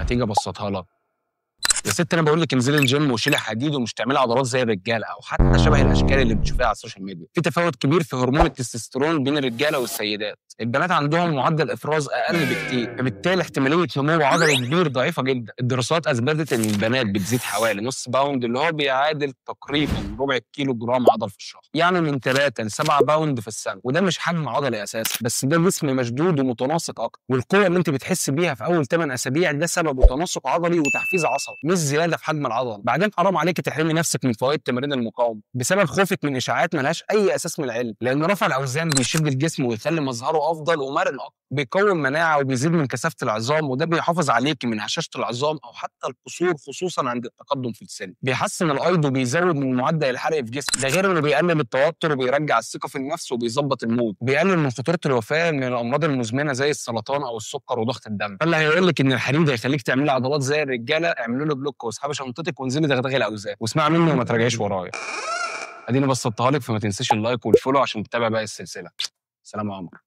تيجي ابسطها لك يا ست. انا بقول لك انزلي الجيم وشيلي حديد ومش تعملي عضلات زي الرجالة او حتى شبه الاشكال اللي بتشوفيها على ال social media. في تفاوت كبير في هرمون التستوستيرون بين الرجالة والسيدات. البنات عندهم معدل افراز اقل بكتير، فبالتالي احتمالية نمو عضلي كبير ضعيفة جدا. الدراسات اثبتت ان البنات بتزيد حوالي نص pound اللي هو بيعادل تقريبا ربع كيلو جرام عضل في الشهر، يعني من 3 ل 7 pound في السنة، وده مش حجم عضلي اساسا، بس ده جسم مشدود ومتناسق اكتر. والقوه اللي انت بتحس بيها في اول 8 اسابيع ده سببه تناسق عضلي وتحفيز عصبي، مش زيادة في حجم العضلة. بعدين حرام عليك تحرمي نفسك من فوائد تمارين المقاومة بسبب خوفك من اشاعات ملهاش اي اساس من العلم، لان رفع الاوزان بيشد الجسم ويخلي مظهره افضل ومرن اكتر، بيقوي المناعة وبيزيد من كثافة العظام، وده بيحافظ عليك من هشاشة العظام او حتى القصور خصوصا عند التقدم في السن. بيحسن الايض وبيزود من معدل الحرق في جسمك، ده غير انه بيقلل التوتر وبيرجع الثقة في النفس وبيظبط ال mood، بيقلل من خطورة الوفاة من الامراض المزمنة زي السرطان او السكر وضغط الدم. فاللي هيقول لك ان الحديد هيخليك تعملي عضلات زي الرجالة، اعملوا له block واسحبي شنطتك وانزلي دغدغي الاوزان، واسمع مني وما تراجعيش ورايا. اديني بسطتها لك، فما تنساش ال like وال follow عشان تتابع باقي السلسلة. سلام يا عمر.